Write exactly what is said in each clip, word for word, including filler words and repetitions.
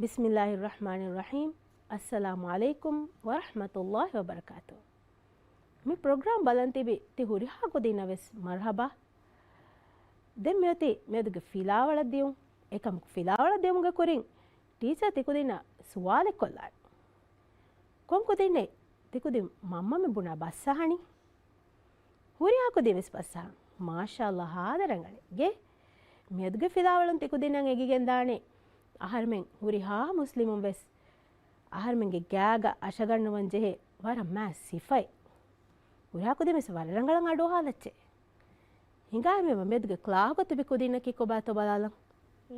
ބިސްމިއްލާހިއްރަޙްމާނިއްރަޙީމް. އައްސަލާމު ޢަލައިކުމް ވަރަޙްމަތުﷲި ވަބަރަކާތުހު. މި ޕްރޮގްރާމް ބަލަން ތިބި ތި ހުރިހާ ކުދިންނަށް ވެސް މަރްޙަބާ. ދެން މިއޮތީ މިއަދުގެ ފިލާވަޅަށް ދިޔުން. އެކަމަކު ފިލާވަޅަށް ދިޔުމުގެ ކުރިން ޓީޗަރ ތިކުދިންނަށް ސުވާލެއް ކޮށްލާނެ. ކޮން ކުދިންނެއް ތިކުދިން މަންމަމެން ބުނާ ބަސް އަހަނީ؟ ހުރިހާ ކުދިން ވެސް ބަސް އަހަން. މާޝާﷲ، ހާދަ ރަނގަޅޭ. ގެ މިއަދުގެ ފިލާވަޅުން ތިކުދިންނަށް އެނގިގެންދާނެ އަހަރެމެން ހުރިހާ މުސްލިމުން ވެސް އަހަރެމެންގެ ގާގަ އަށަގަންނަވަން ޖެހޭ ވަރަށް މާ ސިފައެއް. ހުރިހާ ކުދިން ވެސް ވަރަށް ރަނގަޅަށް އަޑުއަހާލައްޗޭ. ހިނގާމެވަ މެދުގެ ކްލާހުގަ ތިބި ކުދިންނަކީ ކޮބާތޯ ބަލާލަން.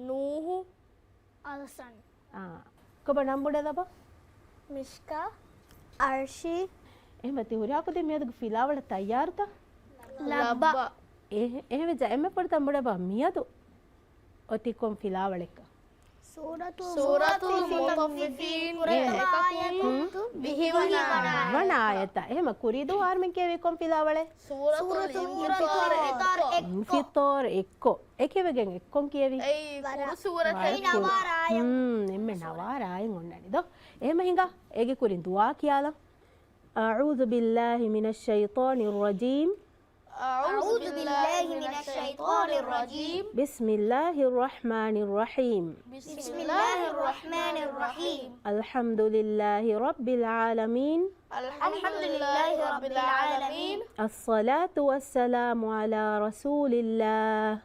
ނޫހު. އަލްސަން. އާ. ކޮބާ ނަން ބުނެލަބަ؟ މިޝްކާ. އަރްޝީ. އެހެންވެ ތި ހުރިހާ ކުދިން މިއަދުގެ ފިލާވަޅަށް ތައްޔާރުތަ؟ ލައްބަ. އެ-، އެހެންވެ ޖަ އެންމެ ފުރަތަމަ ބުނެބަ މިއަދު އޮތީ ކޮން ފިލާވަޅެއްކަ؟ ސޫރަތުލް މުޠައްފިފީން އެކަކުން ވިހިވަނަ އާޔަތް. ވަނަ އާޔަތަށް. އެހެމަ ކުރީ ދުވަހު އަހަރެމެން ކިޔެވީ ކޮން ފިލާވަޅެއް؟ ސޫރަތުލް އިންފިޠާރު އެއްކޮށް. އިންފިޠާރު އެއްކޮށް. އެކިވެގެން އެއްކޮށް ކިޔެވީ؟ އެއީ ކުރު ސޫރަތެއް. ވަރަށް ކުރު. ނަވާރާޔަ. ހުން، އެންމެ ނަވާރާޔަ އޮންނަނީ ދޯ. އެހެމަ ހިނގާ އޭގެ ކުރިން ދުޢާ ކިޔާލަން. أعوذ بالله من الشيطان الرجيم. أعوذ بالله من الشيطان الرجيم. بسم الله الرحمن الرحيم. بسم الله الرحمن الرحيم. الحمد لله رب العالمين. الحمد لله رب العالمين. الصلاة والسلام على رسول الله.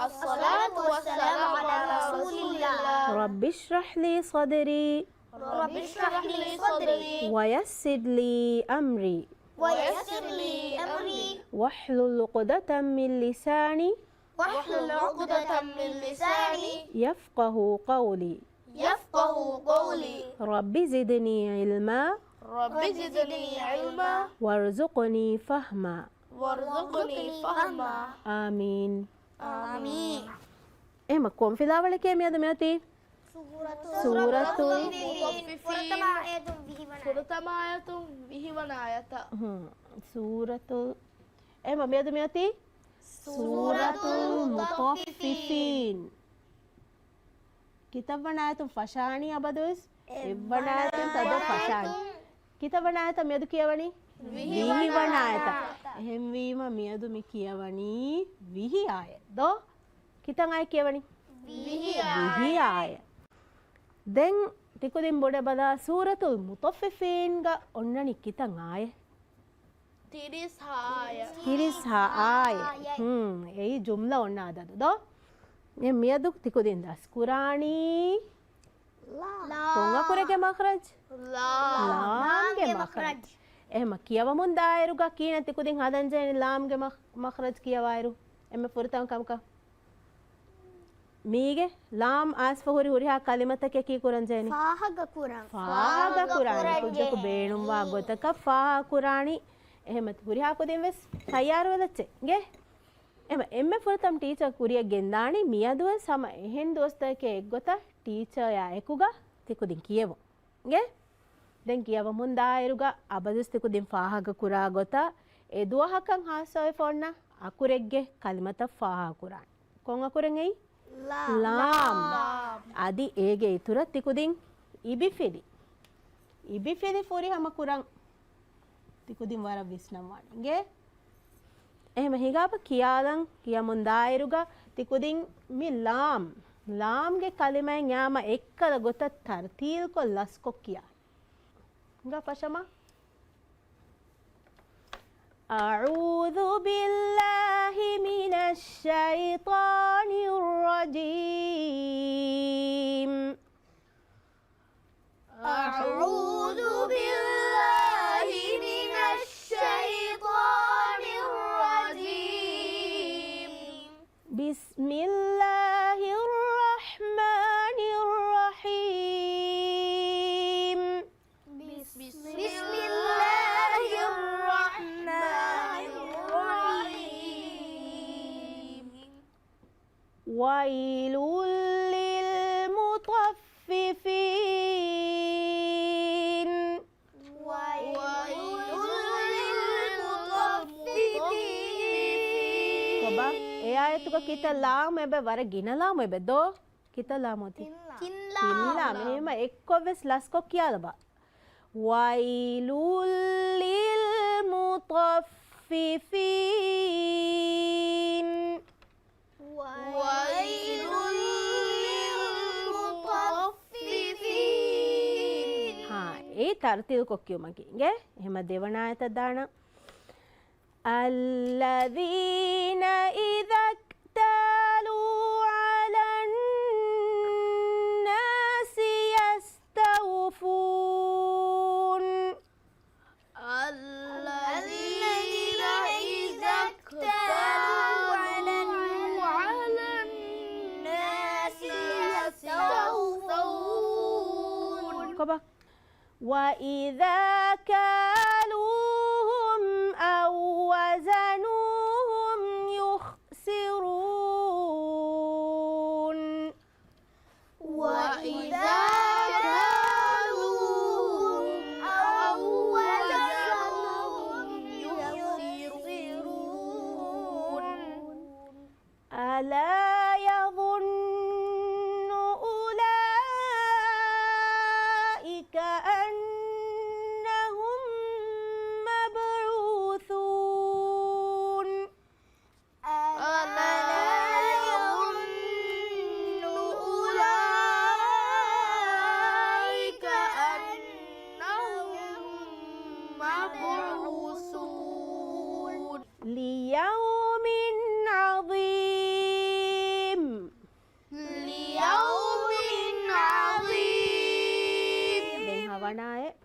الصلاة والسلام على رسول الله. رب اشرح لي صدري. رب اشرح لي صدري. ويسر لي أمري. ويسر لي أمري. واحلل عقدة من لساني. واحلل عقدة من لساني. يفقه قولي. يفقه قولي. رب زدني علما. رب زدني علما. وارزقني فهما. وارزقني فهما. آمين. އާމީން. އެހެމަ ކޮން ފިލާވަޅެކޭ މިއަދު މިއޮތީ؟ ސޫރަތުލް ސޫރަތުލް މުޠައްފިފީން. ފުރަތަމަ އާޔަތުން ވިހިވަނަ. ފުރަތަމަ އާޔަތުން ވިހިވަނަ އާޔަތަށް. ހުން. ސޫރަތުލް. އެހެމަ މިއަދު މިއޮތީ؟ ސޫރަތުލް ސޫރަތުލް މުޠައްފިފީން. މުޠައްފިފީން. ކިތައްވަނަ އާޔަތުން ފަށާނީ އަބަދުވެސް؟ އެއްވަނަ އާޔަތުން ތަދު ފަށާނީ. ކިތައްވަނަ އާޔަތަށް މިއަދު ކިޔަވަނީ؟ ވިހިވަނަ އާޔަތަށް. އެހެންވީމަ މިއަދު މި ކިޔަވަނީ ވިހި އާޔަތް ދޯ؟ ކިތައް އާޔަތް ކިޔަވަނީ؟ ވިހި އާޔަތް. ވިހި އާޔަތް. ދެން ތިކުދިން ބުނެބަލާ، ސޫރަތުލް މުޠައްފިފީންގަ އޮންނަނީ ކިތައް އާޔަތް؟ ތިރީސް އާޔަތް. ތިރީސް އާޔަތް. ހުން، އެއީ ޖުމްލަ އޮންނަ އަދަދު ދޯ؟ އެ މިއަދު ތިކުދިން ދަސްކުރާނީ ލާ. ކޮން އަކުރެއްގެ މަޚްރަޖް؟ ލާ. ލާމްގެ މަޚްރަޖް. އެހެމަ ކިޔަވަމުން ދާއިރުގަ ކިހިނެއް ތިކުދިން ހަދަންޖެހެނީ ލާމްގެ މަޚް-، މަޚްރަޖް ކިޔަވާއިރު؟ އެންމެ ފުރަތަމަ ކަމަކަށް. މީގެ ލާމް އައިސްފަ ހުރި ހުރިހާ ކަލިމަތަކެއް ކީ ކުރަން ޖެހެނީ؟ ފާހަގަ ކުރަން. ފާހަގަ ކުރާނީ. ކުއްޖަކު ބޭނުންވާ ގޮތަކަށް ފާހަގަ ކުރާނީ. އެހެމަ ހުރިހާ ކުދިން ވެސް ތައްޔާރުވެލައްޗޭ. އިނގޭ؟ އެމަ އެންމެ ފުރަތަމަ ޓީޗަރ ކުރިއަށް ގެންދާނީ މިއަދުވެސް ހަމަ އެހެން ދުވަސްތަކެއް އެއްގޮތަށް ޓީޗަރޔާ އެކުގަ ތިކުދިން ކިޔެވުން. އިނގޭ؟ ދެން ކިޔަވަމުން ދާއިރުގަ އަބަދުސް ތިކުދިން ފާހަގަ ކުރާ ގޮތަށް އެ ދުވަހަކަށް ހާއްސަވެފަ އޮންނަ އަކުރެއްގެ ކަލިމަތައް ފާހަގަ ކުރާނެ. ކޮން އަކުރެއް އެއީ؟ ލާ. ލާމް. ލާމް. އަދި އޭގެ އިތުރަށް ތިކުދިން އިބިފިލި. އިބިފިލި ފުރިހަމަ ކުރަން ތިކުދިން ވަރަށް ވިސްނަން ވާނެ. އިނގޭ؟ އެހެމަ ހިނގާބަ ކިޔާލަން ކިޔަމުން ދާއިރުގަ ތިކުދިން މި ލާމް، ލާމްގެ ކަލިމައިން އާމަ އެއްކަލަ ގޮތަށް ތަރްތީލްކޮށް ލަސްކޮށް ކިޔާ. ހިނގާ ފަށަމާ. أعوذ بالله من الشيطان الرجيم. أعوذ بالله من الشيطان الرجيم. بسم الله الرحمن الرحيم. بسم الله الرحمن الرحيم. ويل للمطففين. ويل للمطففين. ކޮބާ؟ އެ އާޔަތުގަ ކިތައް ލާމް އެބަ؟ ވަރަށް ގިނަ ލާމް އެބަ ދޯ؟ ކިތައް ލާމް އޮތީ؟ ތިން ލާމް. ތިން ލާމް. ލާމް. އެހެމަ އެއްކޮށް ވެސް ލަސްކޮށް ކިޔާލަބަ. وَيْلٌ لِّلْمُطَفِّفِينَ. وَيْلٌ لِّلْمُطَفِّفِينَ. ހާ، އެ ތަރުތީލުކޮށް ކިޔުމަކީ އިނގޭ. އެހެމަ ދެވަނަ އާޔަތަށް ދާނަން. الَّذِينَ إِذَا اكْتَالُوا عَلَى النَّاسِ يَسْتَوْفُونَ. الَّذِينَ إِذَا اكْتَالُوا عَلَى النَّاسِ يَسْتَوْفُونَ. ކޮބާ؟ وَإِذَا كَالُوهُمْ أَو وَّزَنُوهُمْ يُخْسِرُونَ. وَإِذَا كَالُوهُمْ أَو وَّزَنُوهُمْ يُخْسِرُونَ. أَلَا يَظُنُّ أُولَٰئِكَ أَنَّهُم مَّبْعُوثُونَ. أَلَا يَظُنُّ أُولَٰئِكَ أَنَّهُم مَّبْعُوثُونَ. لِيَوْمٍ عَظِيمٍ. لِيَوْمٍ عَظِيمٍ. ދެން ހަވަނަ އާޔަތް.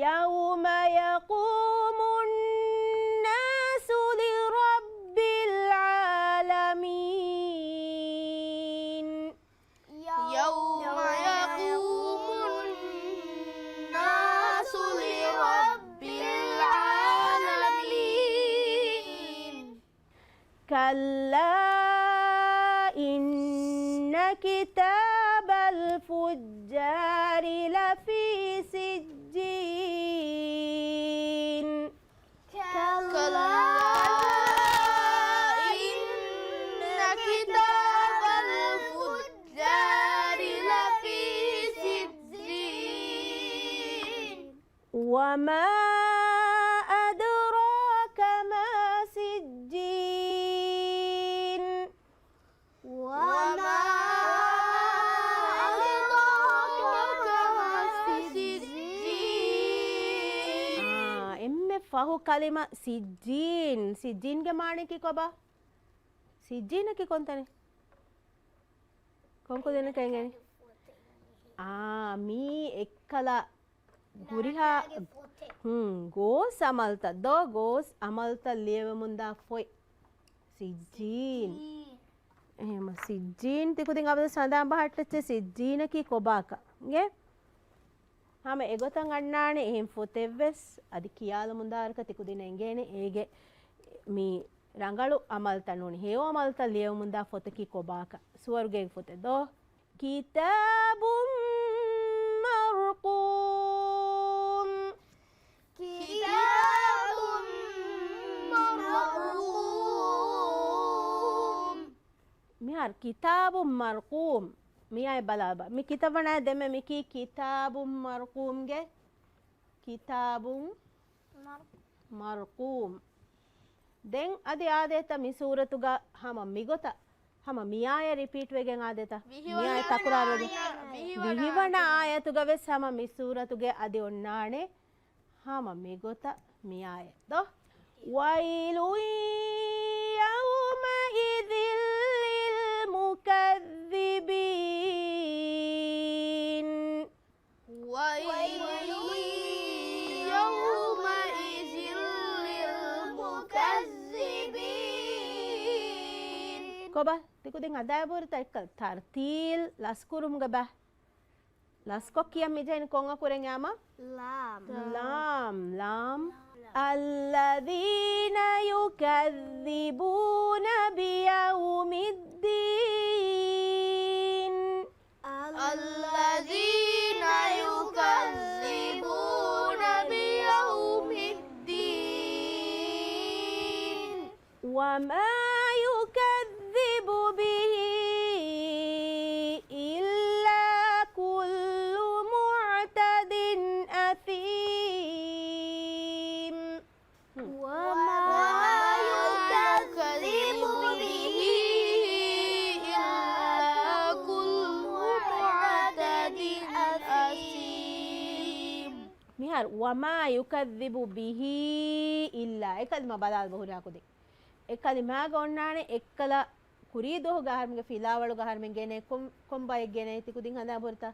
يَوْمَ يَقُومُ النَّاسُ لِرَبِّ الْعَالَمِينَ. يَوْمَ يَقُومُ النَّاسُ لِرَبِّ الْعَالَمِينَ. كَلَّا إِنَّ كِتَابَ الْفُجَّارِ لَفِي سِجِّينٍ. كَلَّا إِنَّ كِتَابَ الْفُجَّارِ لَفِي سِجِّينٍ. وَمَا أَدْرَاكَ مَا سِجِّينٌ. وَمَا أَدْرَاكَ مَا سِجِّينٌ. އާ، އެންމެ ފަހު ކަލިމަ ސިއްޖީން. ސިއްޖީންގެ މާނައަކީ ކޮބާ؟ ސިއްޖީނަކީ ކޮންތަނެއް؟ ކޮން ކުދިންނަކަށް އެނގޭނީ؟ އާ، މީ އެއްކަލަ ހުރިހާ، ހުން، ގޯސް އަމަލްތައް ދޯ، ގޯސް އަމަލްތައް ލިޔެވެމުންދާ ފޮތް. ސިއްޖީން. އެހެމަ ސިއްޖީން ތިކުދިން އަބަދު ސަނދާން ބަހައްޓައްޗޭ ސިއްޖީނަކީ ކޮބާކަށް. އިނގޭ؟ ހަމަ އެގޮތަށް އަންނާނެ އެހެން ފޮތެއްވެސް އަދި ކިޔާލަމުންދާވަރަކަށް ތިކުދިންނަށް އެނގޭނެ އޭގެ މި ރަނގަޅު އަމަލްތައް ނޫނީ، ހެޔޮ އަމަލްތައް ލިޔެވުމުންދާ ފޮތަކީ ކޮބާކަށް. ސުވަރުގޭގެ ފޮތެއް ދޯ؟ كِتَابٌ مَّرْقُومٌ. كِتَابٌ مَّرْقُومٌ. މިހާރު ކިތާބު މަރްޤޫމް. މިއާއެއް ބަލާބަ. މި ކިތައް ވަނާ ދެމެ މިކީ ކިތާބު މަރްޤޫމްގެ ކިތާބު މަރްޤޫމް. ދެން އަދި އާދޭތަ މި ސޫރަތުގަ ހަމަ މިގޮތަށް ހަމަ މިއާޔަ ރިޕީޓް ވެގެން އާދޭތަ؟ މިއާޔަ ތަކުރާރު ވެގެން. ވިހިވަނަ ވިހިވަނަ އާޔަތުގަ ވެސް ހަމަ މި ސޫރަތުގެ އަދި އޮންނާނެ ހަމަ މިގޮތަށް މިއާޔަތް ދޯ؟ وَيْلٌ يَوْمَئِذٍ لِّلْمُكَذِّبِينَ. وَيْلٌ يَوْمَئِذٍ لِّلْمُكَذِّبِينَ. ކޮބާ؟ ތިކުދިން އަދާ ބުރިތަ އެއްކަލަ ތަރްތީލް ލަސްކުރުމުގަ ބަ. ލަސްކޮށް ކިޔަން މިޖެހެނީ ކޮން އަކުރެއް އާމަ؟ ލާމް. ލާމް، ލާމް. الَّذِينَ يُكَذِّبُونَ بِيَوْمِ الدِّينِ. الَّذِينَ يُكَذِّبُونَ بِيَوْمِ الدِّينِ. وَمَا يُكَذِّبُ بِهِ إِلَّا وما يكذب به إلا. އެ ކަލިމާ ބަލާލަބަ ހުރިހާ ކުދިން. އެ ކަލިމާގަ އޮންނާނެ އެއްކަލަ ކުރީ ދުވަހުގެ އަހަރުމެންގެ ފިލާވަޅުގެ އަހަރުމެން ގެނައި ކޮން، ކޮން ބައެއް ގެނައި ތި ކުދިން ހަނދާން ބުރިތަ؟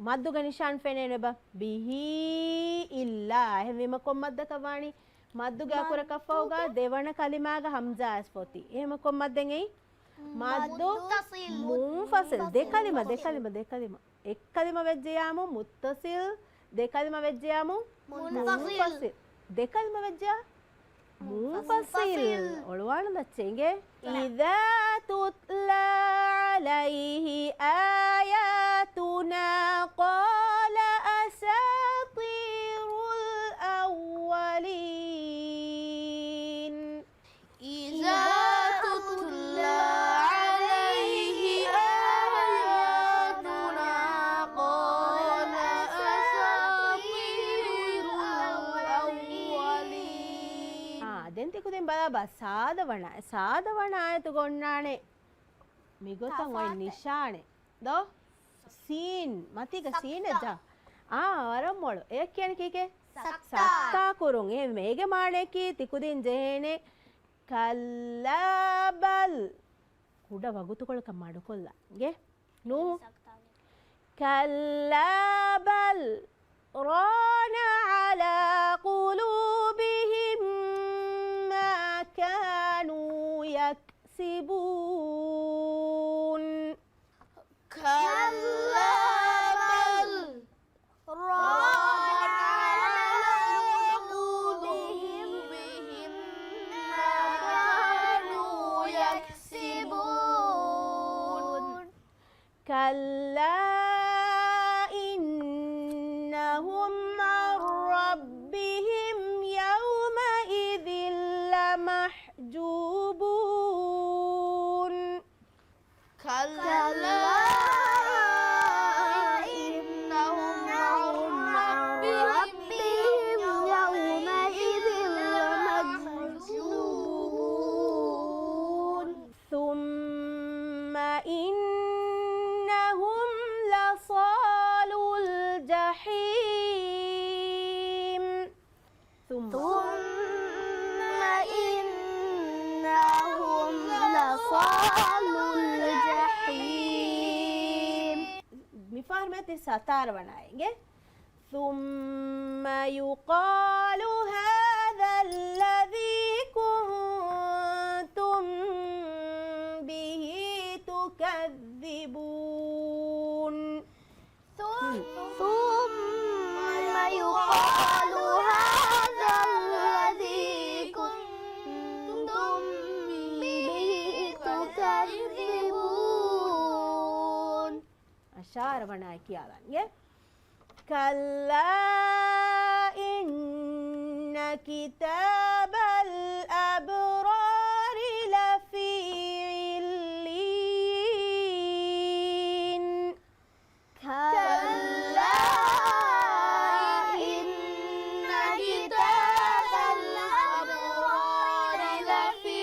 މައްދުގެ ނިޝާން ފެނޭނެބަ؟ ބިހީ އިއްލާ. އެހެންވީމަ ކޮން މައްދަކަށް ވާނީ؟ މައްދުގެ އަކުރަކަށްފަހުގަ ދެވަނަ ކަލިމާގަ ހަމްޒާ އައިސްފަ އޮތީ. އެހެމަ ކޮން މައްދެއް އެއީ؟ މައްދު މުންފަސިލް. ދެ ކަލިމަ، ދެ ކަލިމަ، ދެ ކަލިމަ. އެއް ކަލިމަ ވެއްޖެޔާމު މުއްތަސިލް، ދެ ކަލިމަ ވެއްޖެޔާމު މުންފަސިލް. މުންފަސިލް. ދެ ކަލިމަ ވެއްޖެޔާ މުންފަސިލް. މުންފަސިލް. އޮޅުވާނަން ދައްޗޭ އިނގޭ. إذا تتلى عليه آياتنا قال أساطير الأولين. إذا تتلى عليه آياتنا قال أساطير الأولين. އާ، ދެން ތި ކުދިން ބަލާބަ، ސާދަ ވަނަ، ސާދަ ވަނަ އާޔަތުގަ އޮންނާނެ މިގޮތަށް އޮތް ނިޝާނެއް ދޯ؟ ސީން، މަތީގަ ސީނެއް ޖަ. އާ، ވަރަށް މޮޅު. އެޔަށް ކިޔަނީ ކީކޭ؟ ސަކްތާ. ސަކްތާ ކުރުން. އެހެންވެ، އޭގެ މާނަޔަކީ ތި ކުދިން ޖެހޭނެ كلا بل. ކުޑަ ވަގުތުކޮޅަކަށް މަޑުކޮށްލާ. އިނގޭ؟ ނޫ. كلا بل ران على قلوبهم ما كانوا يكسبون. كلا بل ران على قلوبهم ما كانوا يكسبون. كلا إنهم عن ربهم يومئذ لمحجوبون. كلا إنهم عن ربهم يومئذ لمحجوبون. ثم إنهم لصالو الجحيم. ثم إنهم لصالو الجحيم. މިފަހަރު މިއޮތީ ސަތާރަ ވަނަ އެނގޭ. ثم يقال هذا الذي كنتم به تكذبون. ثم يقال هذا الذي كنتم به تكذبون. އަށާރަ ވަނައެއް ކިޔާލަން އިނގޭ. كلا إن كتاب الأبرار لفي عليين. كلا إن كتاب الأبرار لفي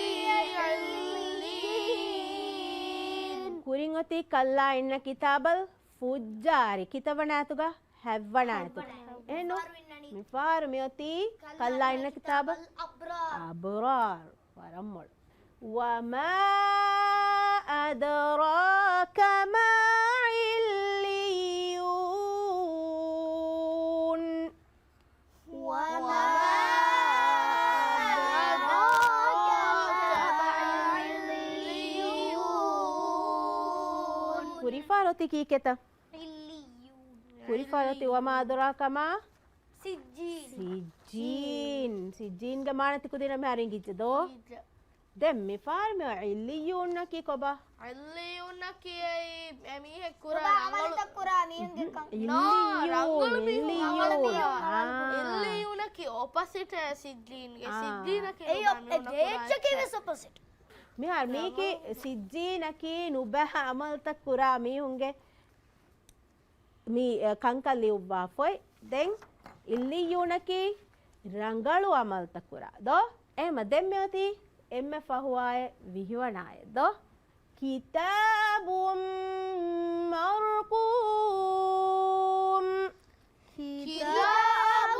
عليين. ކުރިން އޮތީ كلا إن كتاب الفجار. ކިތައް ވަނަ އާޔަތުގަ؟ ހަތް ވަނަ އާޔަތުގަ. އެހެންނު؟ މިފަހަރު މިއޮތީ كلا إن كتاب الأبرار. ވަރަށް މޮޅު. وما أدراك ما عليون. وما أدراك ما عليون. ކުރިފާރޮތި ކީކޭތަ؟ ޢިއްލިއްޔޫން. ކުރިފާރޮތި وما أدراك ما ސިއްޖީން. ސިއްޖީން. ސިއްޖީންގެ މާނަ ތި ކުދިންނަށް މިހާރު އިނގިއްޖެ ދޯ؟ ދެން މިފާރު މި ޢިއްލިއްޔޫނަކީ ކޮބާ؟ ޢިއްލިއްޔޫނަކީ އެއީ އެ މީހެއް ކުރާ ރަނގަޅު ކުރާ މީހުންގެ ކަން. ޢިއްލިއްޔޫން، ޢިއްލިއްޔޫން. ޢިއްލިއްޔޫނަކީ އޮޕޮސިޓް ސިއްޖީންގެ. ސިއްޖީނަކީ ނުބައި މީހުންނަށް ކުރާ އެއްޗެއް. މިހާރު މީކީ ސިއްޖީނަކީ ނުބައި ޢަމަލުތައް ކުރާ މީހުންގެ މި، އެ، ކަންކަން ލިޔުއްވާފައި. ދެން ޢިއްލިއްޔޫނަކީ ރަނގަޅު ޢަމަލުތައް ކުރާ ދޯ؟ އެހެމަ ދެން މިއޮތީ އެންމެ ފަހު އާޔަތް ވިހި ވަނަ އާޔަތް ދޯ؟ كتاب مرقوم. كتاب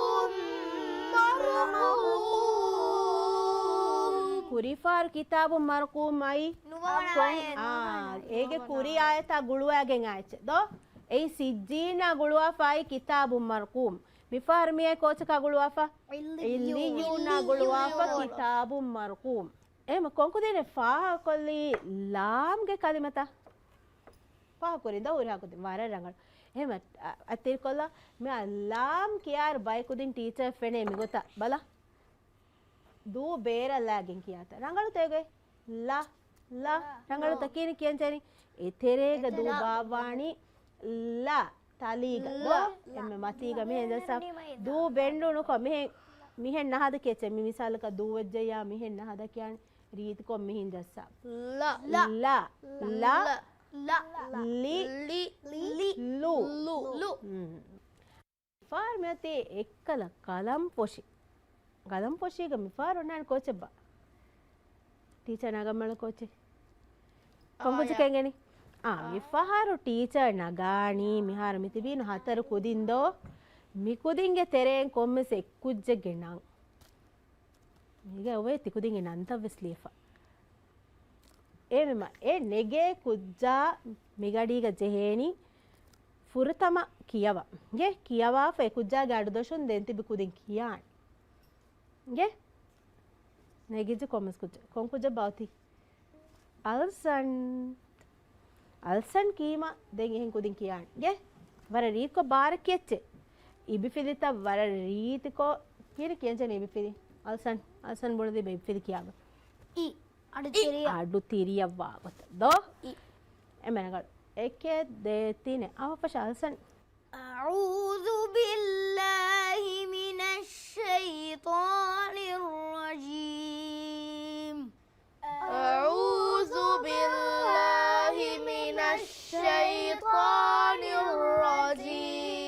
ކުރީފާރު ކިތާބު މަރުޤޫމް އައީ؟ ނުވަވަނަ އާޔަތް. އާ، ނުވަވަނަ. އޭގެ ކުރީ އާޔަތާ ގުޅުވާގެން އާއެއްޗެއް ދޯ؟ އެއީ ސިއްޖީނާ ގުޅުވާފައި ކިތާބު މަރުޤޫމް. މިފަހަރު މިއާ ކޯޗަކާ ގުޅުވާފަ؟ ޢިއްލިއްޔޫނާ ގުޅުވާފަ ޢިއްލިއްޔޫނާ. ކިތާބު މަރުޤޫމް. އެހެމަ ކޮންކުދީނެއް ފާހަގަކޮށްލީ ލާމްގެ ކަލިމަތައް؟ ފާހަގަކުރިން ދޯ ހުރިހާ ކުދިން ވަރަށް ރަނގަޅު. އެހެމަ އަ-، އަތިރިކޮށްލާ މިއާ ލާމް ކިޔާއިރު ބައެއް ކުދިން ޓީޗަރ ފެނޭ މިގޮތަށް ބަލަ. ދޫ ބޭރަށްލާގެން ކިޔާތަ؟ ރަނގަޅުތަ އޭގެ؟ ލަ، ލަ. ރަނގަޅުތަ ކީން ކިޔަން ޖެހެނީ؟ އެތެރޭގަ ދޫ ބާއްވާނީ ލަ. ތަލީގަ. ލަ. ދޯ؟ އެންމެ މަތީގަ މިހެން ޖައްސާ. ދޫ ބެންޑުނުކޮށް މިހެން، މިހެން ނަހަދަ ކެޗެއް. މި މިސާލަކަށް ދޫ ވެއްޖެއްޔާ މިހެން ނަހަދަ ކިޔާނީ. ރީތިކޮށް މިހިން ޖައްސާ. ލަ. ލަ. ލަ. ލަ. ލި. ލި. ލި. ލު. ލު. ލު. ހުން. މިފާރު މިއޮތީ އެއްކަލަ ގަލަންފޮށި. ގަލަންފޮށީގަ މިފާރު އޮންނާނެ ކޯޗެއްބާ؟ ޓީޗަރ ނަގަންމަޅަ ކޯޗެއް. ކޮން ކުއްޖަކެއް އެނގެނީ؟ އާ، މިފަހަރު ޓީޗަރ ނަގާނީ މިހާރު މި ތިބީނު ހަތަރު ކުދިން ދޯ؟ މި ކުދިންގެ ތެރެއިން ކޮންމެސް އެއް ކުއްޖެއްގެ ނަން. މީގަ އޮވޭ ތިކުދިންގެ ނަންތައްވެސް ލިޔެފަ. އެހެމަ އެ ނެގޭ ކުއްޖާ މިގަޑީގަ ޖެހޭނީ ފުރަތަމަ ކިޔަވަން. އިނގޭ ކިޔަވާފަ އެ ކުއްޖާގެ އަޑުދޮށުން ދެން ތިބި ކުދިން ކިޔާނީ. އިނގޭ ނެގިއްޖެ ކޮންމެސް ކުއްޖެއް. ކޮން ކުއްޖެއްބާ އޮތީ؟ އަލްސަން. އަލްސަން ކީމަ ދެން އެހެން ކުދިން ކިޔާނީ. އިނގޭ ވަރަށް ރީތިކޮށް ބާރަށް ކިޔައްޗޭ. އިބިފިލިތައް ވަރަށް ރީތިކޮށް ކިހިނެއް ކިޔަންޖެހެނީ އިބިފިލި؟ އަލްސަން، އަލްސަން ބުނެދީބަ އިބިފިލި ކިޔާބަ. އި. އަޑު ތިރިއަށް. އަޑު ތިރިއަށް ވާގޮތަށް ދޯ؟ އި. އެންމެ ރަނގަޅު. އެކެއް ދޭތިނެ. އަވަފަށ އަލްސަން. أعوذ بالله من الشيطان الرجيم. أعوذ بالله من الشيطان الرجيم.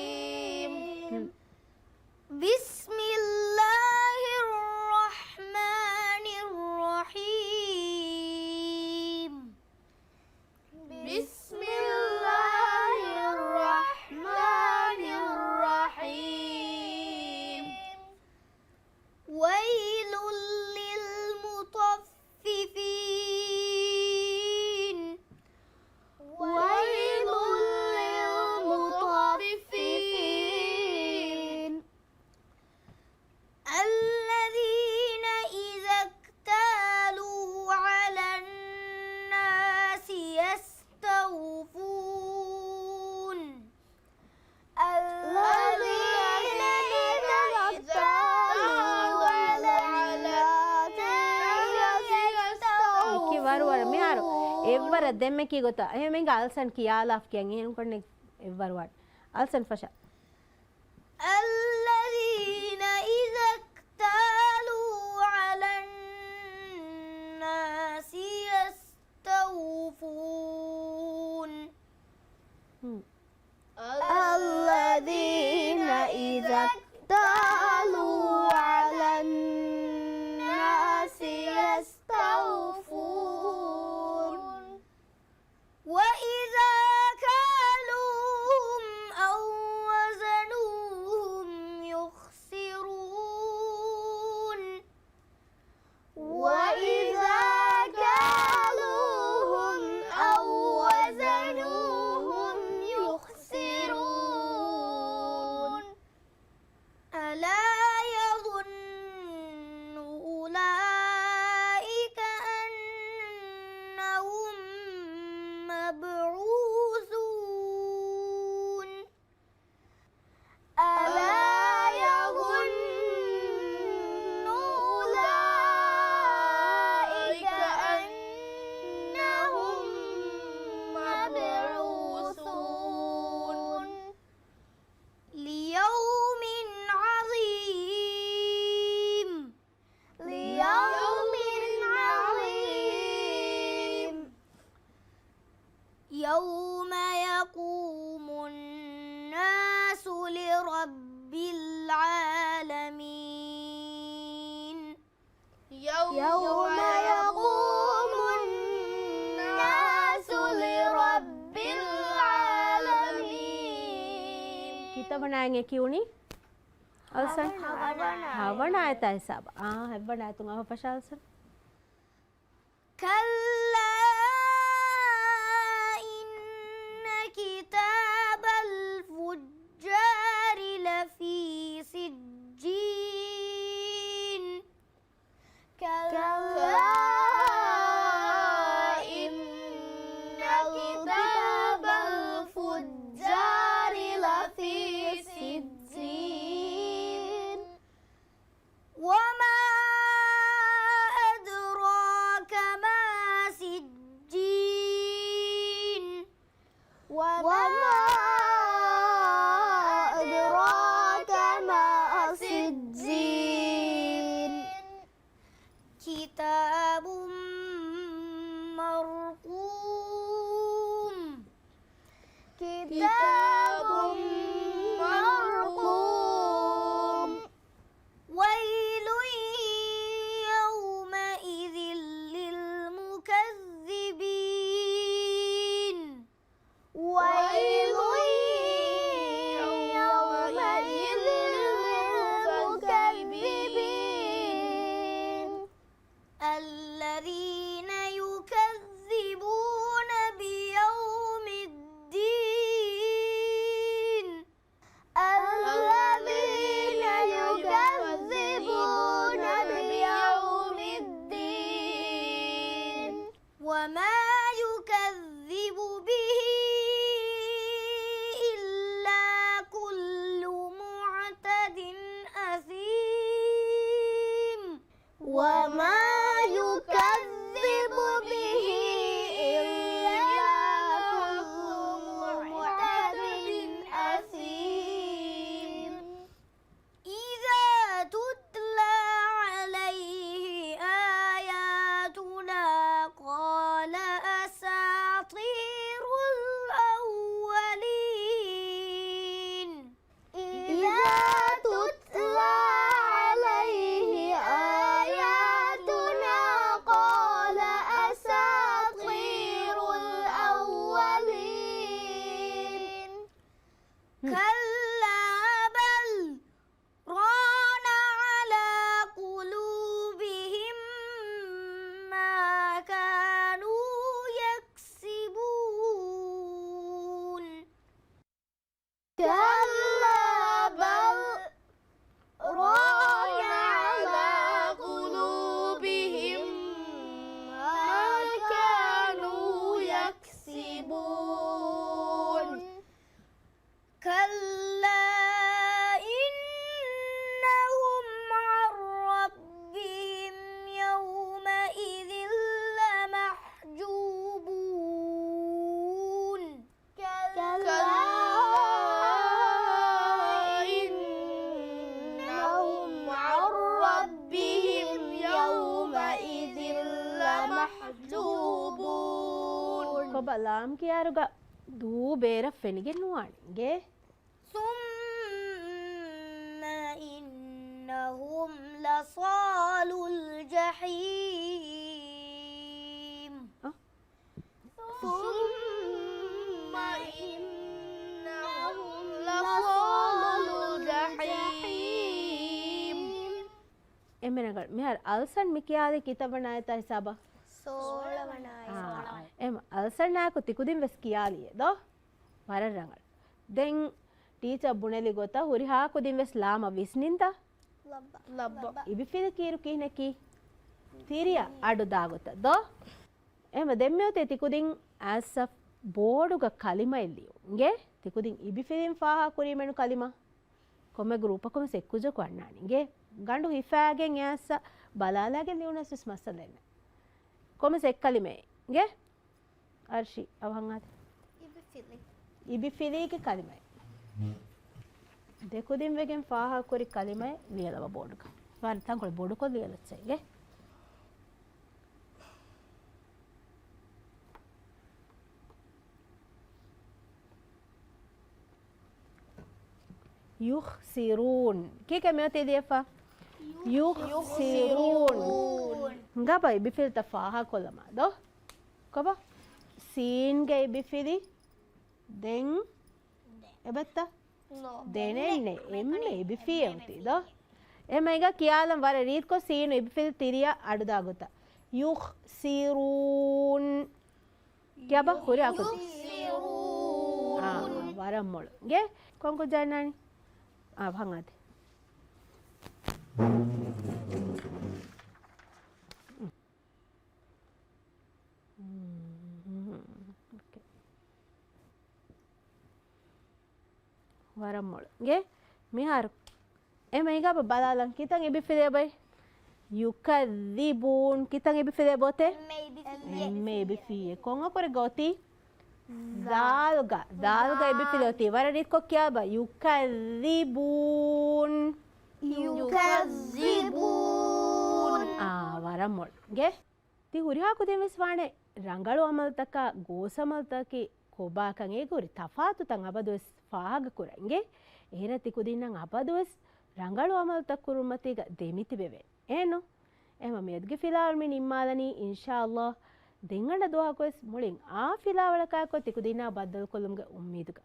بسم الله الرحمن الرحيم. بسم الله الرحمن الرحيم. ويل للمطففين. ويل للمطففين. الذين إذا اكتالوا على الناس يستوفون. الذين إذا اكتالوا على الناس يستوفون. އެކި ވަރު ވަރު މިހާރު އެއްވަރަށް ދެންމެ ކީ ގޮތަށް. އެހެން އިނގޭ އަލްސަން ކިޔާލާފަ ކިޔަން. އެހެން ކޮންނެ އެއްވަރު ވާން. އަލްސަން ފަށާ. الذين إذا اكتالوا على الناس يستوفون. الذين إذا اكتالوا على الناس يستوفون. وإذا كالوهم أو وزنوهم يخسرون. وإذا كالوهم أو وزنوهم يخسرون. ألا يظن أولئك أنهم مبعوثون. ألا يظن أولئك أنهم مبعوثون. ليوم عظيم. ليوم عظيم. يوم يقوم الناس لرب العالمين. يوم يقوم الناس لرب العالمين. ކިތައް ވަނަ އާޔަތެއް ކިޔުނީ؟ އަލްސަން؟ ހަވަނަ އާޔަތް. ހަވަނަ އާޔަތާ ހިސާބަށް. އާ، ހަވަނަ އާޔަތުން އަހަފަށާ އަލްސަން. كتاب مرقوم. ويل يومئذ للمكذبين. ويل يومئذ للمكذبين. الذين يكذبون بيوم الدين. الذين يكذبون بيوم الدين. وما يكذب به إلا كل معتد أثيم. وما يكذب به إلا كل معتد أثيم. إذا تتلى عليه آياتنا قال أساطير الأولين. إذا تتلى عليه آياتنا قال أساطير الأولين. كلا بل ران على قلوبهم ما كانوا يكسبون. كلا بل ران على قلوبهم ما كانوا يكسبون. كلا إنهم عن ربهم يومئذ لمحجوبون. كلا إنهم عن ربهم يومئذ لمحجوبون. ކޮބާ ލާމް ކިޔާއިރުގަ ދޫ ބޭރަށް ފެނިގެން ނުވާނެ އިނގޭ. ثم إنهم لصالو الجحيم. އަ؟ ثم إنهم لصالو الجحيم. އެންމެ ރަނގަޅު. މިހާރު އަލްސަން މި ކިޔާލީ ކިތައް ވަނަ އާޔަތާ ހިސާބަށް؟ ސޯޅަ ވަނަ އާޔަތް. އާ، އާ. އެމް އަލްސަން އާއެކު ތިކުދިން ވެސް ކިޔާލިއޭ ދޯ؟ ވަރަށް ރަނގަޅު. ދެން ޓީޗަރ ބުނެލި ގޮތަށް ހުރިހާ ކުދިން ވެސް ލާމަށް ވިސްނިންތަ؟ ލައްބަ. ލައްބަ. އިބިފިލި ކީރު ކިހިނެއްކީ؟ ތިރިއަށް އަޑު ދާ ގޮތަށް ދޯ؟ އެހެންވެ ދެން މިއޮތީ ތިކުދިން އައިސް ބޯޑުގަ ކަލިމައެއް ލިޔުން. އިނގޭ؟ ތިކުދިން އިބިފިލިން ފާހަގަކުރީމެނު ކަލިމަ. ކޮންމެ ގްރޫޕަކުން ވެސް އެއްކުއްޖަކު އަންނާނެ. އިނގޭ؟ ގަނޑު ހިފާގެން އެއައްސަ ބަލާލާގެން ލިޔުނަސް ވެސް މައްސަލައެއް ނެތް. ކޮންމެސް އެއްކަލިމައެއް. އިނގޭ؟ އަރްޝީ، އަވަހަށް އާދެ. އިބިފިލި. އިބިފިލީގެ ކަލިމައެއް. ދެކުދިންވެގެން ފާހަގަކުރި ކަލިމައެއް ލިޔަލަބަ ބޯޑުގަ. ވާން ތަންކޮޅެއް ބޮޑުކޮށް ލިޔަލައްޗޭ. އިނގޭ؟ ޔުޚްސިރޫން. ކީކޭ މިއޮތީ ލިޔެފަ؟ ޔުޚްސިރޫން. ކޮބާ އިބިފިލިތައް ފާހަގަކޮށްލަމާ ދޯ؟ ކޮބާ؟ ސީންގެ އިބިފިލި. ދެން އެބައްތަ؟ ދެނެއް ނެތް. އެންމެ އިބިފިލި އޮތީ ދޯ؟ އެމައިގަ ކިޔާލަން ވަރަށް ރީތިކޮށް ސީނު އިބިފިލި ތިރިއަށް އަޑުދާ ގޮތަށް. ޔުޚްސިރޫން. ކިޔާބަ ހުރިހާ ކުދިން. އާ، ވަރަށް މޮޅު. އިނގޭ؟ ކޮން ކުއްޖާ އަންނާނީ؟ އާ، އަވަހަށް އާދެ. އޯކޭ. ވަރަށް މޮޅު. އިނގޭ؟ މިހާރު އެމައިގަ ބަ-، ބަލާލަން. ކިތަން އިބިފިލިއެއް ބައި؟ ޔުކައްޛިބޫން. ކިތަން އިބިފިލިއެއް ބޯތެ؟ އެންމެ އިބިފިލިއެއް. ކޮން އަކުރެއްގަ އޮތީ؟ ދާލުގަ. ދާލުގަ އިބިފިލި އޮތީ. ވަރަށް ރީތިކޮށް ކިޔާބަ. ޔުކައްޛިބޫން. ޔުކައްޛިބޫން. އާ، ވަރަށް މޮޅު. އިނގޭ؟ ތި ހުރިހާ ކުދިން ވެސް ވާނެ ރަނގަޅު އަމަލުތަކާ، ގޯސް އަމަލުތަކަކީ އޮބާކަން އޭގަ ހުރި ތަފާތުތައް އަބަދުވެސް ފާހަގަކުރަން އިނގޭ. އެހެރަ ތިކުދިންނަށް އަބަދުވެސް ރަނގަޅު އަމަލުތައް ކުރުމަތީގަ ދެމިތިބެވޭނެ. އެހެންނު؟ އެހެންވީމަ މިއަދުގެ ފިލާވަޅު މި ނިންމާލަނީ އިންޝާﷲ ދެން އަންނަ ދުވަހަކުވެސް މުޅިން އާ ފިލާވަޅަކާއެކު ތިކުދިންނާ ބައްދަލުކޮށްލުމުގެ އުއްމީދުގަ.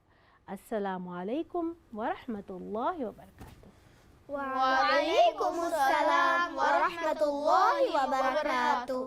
އައްސަލާމު ޢަލައިކުމް ވަރަޙްމަތުﷲ ވަބަރަކާތު. ވަޢަލައިކުމުއްސަލާމް ވަރަޙްމަތުﷲ ވަބަރަކާތު.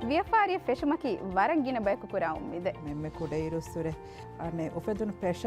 ވިޔަފާރިއެއް ފެށުމަކީ ވަރަށް ގިނަ ބަޔަކު ކުރާ އުއްމީދެއް. އެންމެ ކުޑައިރުއްސުރެ އަނެއް އުފެދުނު ޕެޝަން